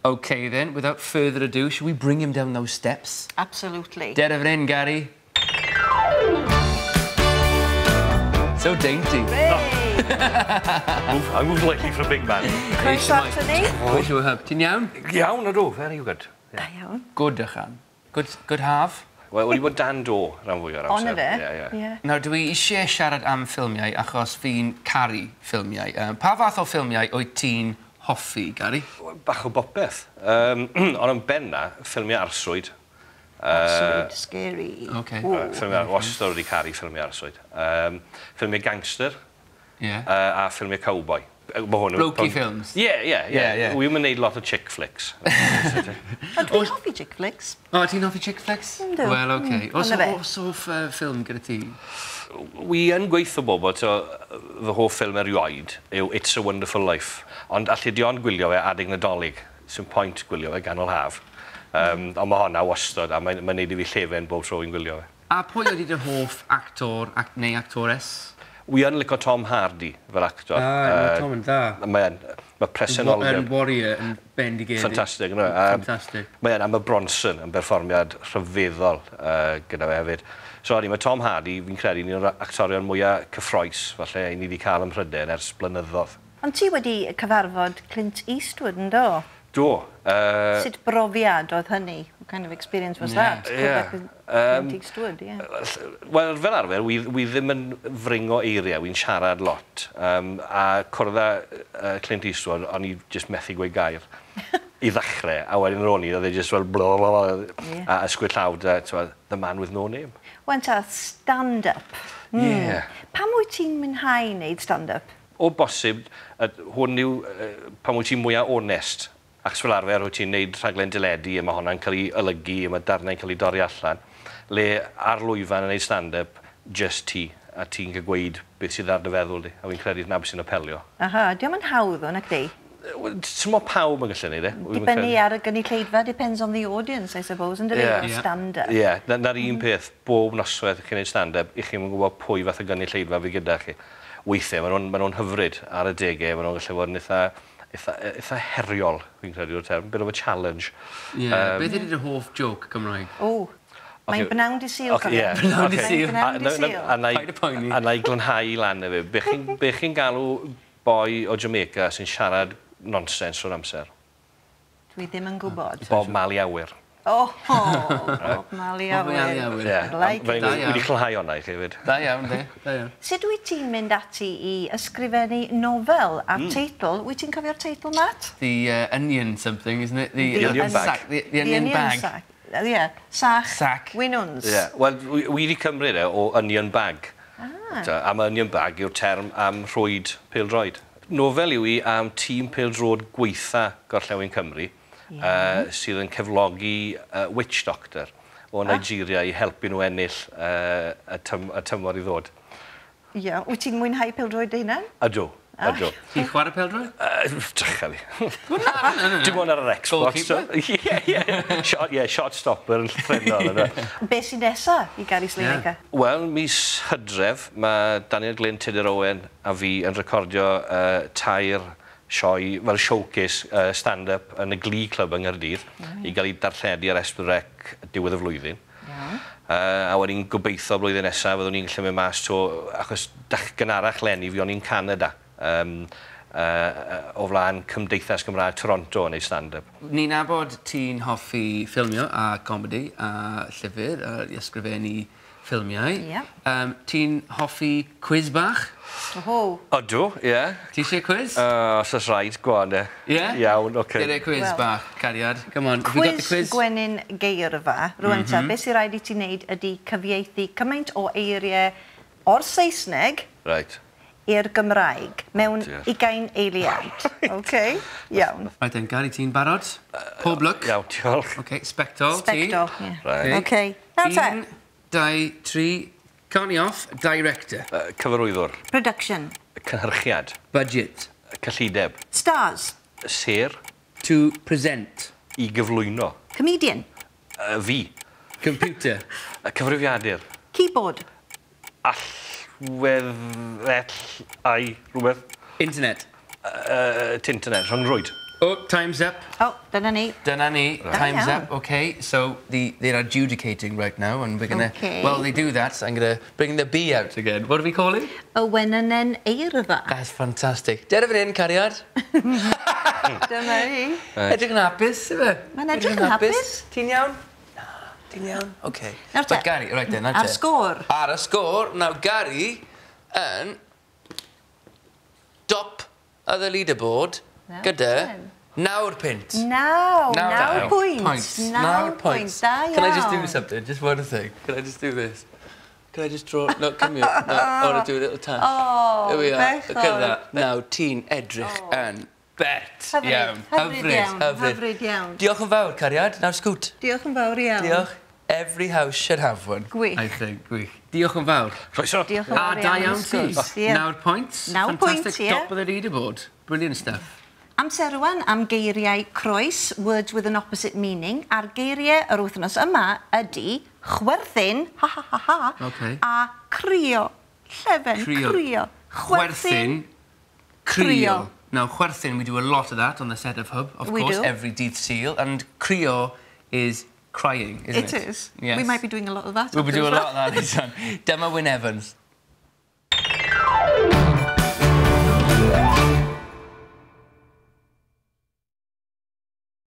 OK then, without further ado, shall we bring him down those steps? Absolutely. Dead of in, Gary. So dainty. Hey. I move lightly for a big man. Croeso ato ni. Croeso hyb. Ti'n iawn? Iawn, ydw. Very good. Da iawn. Good, ychan. Good half. Wel, wedi bod dan do rhan fwy o'r amser. Ond fe? Ie, ie. Nawr, dwi eisiau siarad am ffilmiau achos fi'n caru ffilmiau. Pa fath o ffilmiau wyt ti'n hoffi, Gary? Bach o bopeth. Ond yn benna, ffilmiau arswyd. Arswyd, scary. Okay. Ffilmiau, wastad wedi caru ffilmiau arswyd. Ffilmiau gangster. Yeah. A ffilmiau cowboy. Blokey films. Yeah. Wi'n mynd lot o chick flicks. O, dwi'n hoffi chick flicks. O, ti'n hoffi chick flicks? Yndw. Wel, oce. Oes hoff ffilm gyda ti? Wi yn gweithio bobl, so, fy hoff ffilm erioed yw It's a Wonderful Life. Ond allu di ond gwylio fe adeg Nadolig. Sy'n pwynt gwylio fe ganol haf. Ond mae honna wastad, a mae'n neud i fi llefen bob tro fi'n gwylio fe. A pwy ydy dy hoff actor neu actores? Wi yn licio Tom Hardy fel actor. Ah, Tom yn dda. Mae'n, mae presenoldeb. Yn warrior yn bendigedig. Ffantastig, yna. Ffantastig. Mae'n, a mae Bronson yn berfformiad rhyfeddol gyda fe hefyd. So, mae Tom Hardy, fi'n credu, un o'r actorion mwyaf cyffroes, falle, i ni wedi cael ym Mhrydain ers blynyddoedd. Ond ti wedi cyfarfod Clint Eastwood, yn do? Do. Sut brofiad oedd hynny? What kind of experience was that? Yeah. Clint Eastwood, yeah. Wel, fel arfer, wi ddim yn fringo eiriau, wi'n siarad lot. A cwrdd â Clint Eastwood, o'n i just methu gweud gair i ddechrau. A wedyn ro'n i, oedd e just fel bla bla bla, a ysgwyd llaw, the man with no name. Wan ta, stand-up. Yeah. Pam wyt ti'n mwynhau wneud stand-up? O bosib, hwn yw pam wyt ti'n mwyaf onest. Achos fel arfer, wyt ti'n neud rhaglen deledu, a mae hwnna'n cael ei olygu, a mae darnau'n cael ei dorri allan. Le ar lwyfan yn neud stand-up, just ti, a ti'n cael gweud beth sydd ar dy feddwl di, a fi'n credu na beth sy'n apelio. Aha, diolch yn hawdd o'n ac di? Ti'n mo pawb yn gallu neud e. Dibynnu ar y gynulleidfa, depends on the audience, I suppose, yn dydi, stand-up. Ie, na'r un peth, bob noswaith chi'n neud stand-up, i chi'n gwybod pwy fath o gynulleidfa fi gyda chi. Weithiau, maen nhw'n hyfryd ar y degau, maen nhw'n gallu fod yn eitha heriol, fi'n credu o'r term, bit of a challenge. Ie, beth ydy dy hoff joke Cymraeg? O, mae'n bnawn di Sul, cofio. Bnawn di Sul. Bnawn di Sul. Paid â poeni. A na i glanhau lan efo. Be chi'n galw boi o Jamaica sy'n siarad nonsens o'r amser? Dwi ddim yn gwybod. Bob Mali Awyr. O, Bob Mali Awyr. Ie, wedi clanhau hwnna i chi hefyd. Da iawn, de. Da iawn. Sut wyt ti'n mynd ati i ysgrifennu nofel a teitl? Wyt ti'n cofio'r teitl, Matt? The Onion something, isn't it? The Onion Bag. The Onion Bag. Ie, sach. Sac. Winwns. Ie, wel, wi wedi cymryd e o Onion Bag. A mae Onion Bag yw'r term am rhwyd pêl-droed. Nofel yw i am tîm pêl-droed gweitha Gorllewin Cymru, sydd yn cyflogi witch doctor o Nigeria i helpu nhw ennill y tymor i ddod. Ie, wyt ti'n mwynhau pêl-droed dy hunan? Ydw, ydw. Ti'n chwarae pêl-droed? Drycha fi. Dim ond ar yr Xbox. Goalkeeper? Ie, ie. Shot stopper yn llythrennol. Be sy'n nesa i Gary Slaymaker? Wel, mis Hydref, mae Daniel Glyn, Tudur Owen a fi yn recordio tair sioe, fel showcase stand-up yn y Glee Club yng Nghaerdydd i gael ei darlledu ar S4C diwedd y flwyddyn. A wedyn gobeithio blwyddyn nesaf fyddwn ni'n gallu mynd mas to, achos gynharach leni fi o'n i'n Canada o flaen Cymdeithas Gymraeg Toronto yn ei stand-up. Ni'n nabod ti'n hoffi ffilmio a comedi a llyfr a ysgrifennu ffilmiau. Ie. Ti'n hoffi quiz bach? Oho. Ydw, ie. Ti eisiau quiz? Os oes rhaid, go on, e. Ie? Iawn, oce. Gyda quiz bach, cariad. Come on, have you got the quiz? Quiz gwenyn geirfa. Rwan ta, beth sy'n rhaid i ti wneud ydy cyfieithu cymaint o eiriau o'r Saesneg i'r Gymraeg mewn 20 eiliad. OK, iawn. Right then, Gary, ti'n barod? Pob lwc. Iawn, diolch. OK, sbectol, ti. Sbectol, ie. Right. OK, nawr te. 1, 2, 3, count me off, director. Cyfarwyddwr. Production. Cynhyrchiad. Budget. Cyllideb. Stars. Sêr. To present. I gyflwyno. Comedian. Fi. Computer. Cyfrifiadur. Keyboard. Allweddell ai rhywbeth. Internet. Tinternet, rhyngrwyd. Oh, time's up. Oh, dyna ni. Dyna ni. Time's up. Okay, so they're adjudicating right now, and we're gonna. Okay. While they do that, I'm gonna bring the bee out again. What do we call it? Y wenynen eirfa. That's fantastic. Dere fan hyn, cariad. Dyma hi. Edrych yn hapus, yfe? Mae'n edrych yn hapus. Ti'n iawn? Na, ti'n iawn? Okay. Nawr te. But Gary, right then, nawr Ar te. sgôr. Ar y sgôr. Now, Gary yn top of the leaderboard Nawr gyda ten. 9 punt. 9, 9 pwynt. Points. 9 9 pwynt. Points. Da iawn. Can I just do something? Just one thing. Can I just do this? Can I just draw? No, come here. No, I want to do a little tash. Oh, There we are. Look at bechod. that. Now, ti'n edrych yn bet Hyfryd, iawn. hyfryd iawn, hyfryd iawn. Diolch yn fawr, cariad. Nawr, scoot. Diolch yn fawr iawn. Diolch. Every house should have one. Gwych. I think. Gwych. Diolch yn fawr. Croeso. Diolch yn A fawr da iawn. iawn ti. Sgwrs, ie. 9 points. 9 Fantastic. pwynt, ie. Top of the leaderboard. Brilliant stuff. Amser rwan am geiriau croes, words with an opposite meaning, a'r geiriau yr wythnos yma ydy chwerthin, ha ha ha ha, a crio, llefen, Crio. Crio. Chwerthin, crio. Crio. Now, chwerthin, we do a lot of that on the set of Hwb, of We course, do. Every dydd Sul. And crio is crying, isn't it? It is. Yes. We might be doing a lot of that. We'll be after doing a as lot of that this time. Dyma Wyn Evans.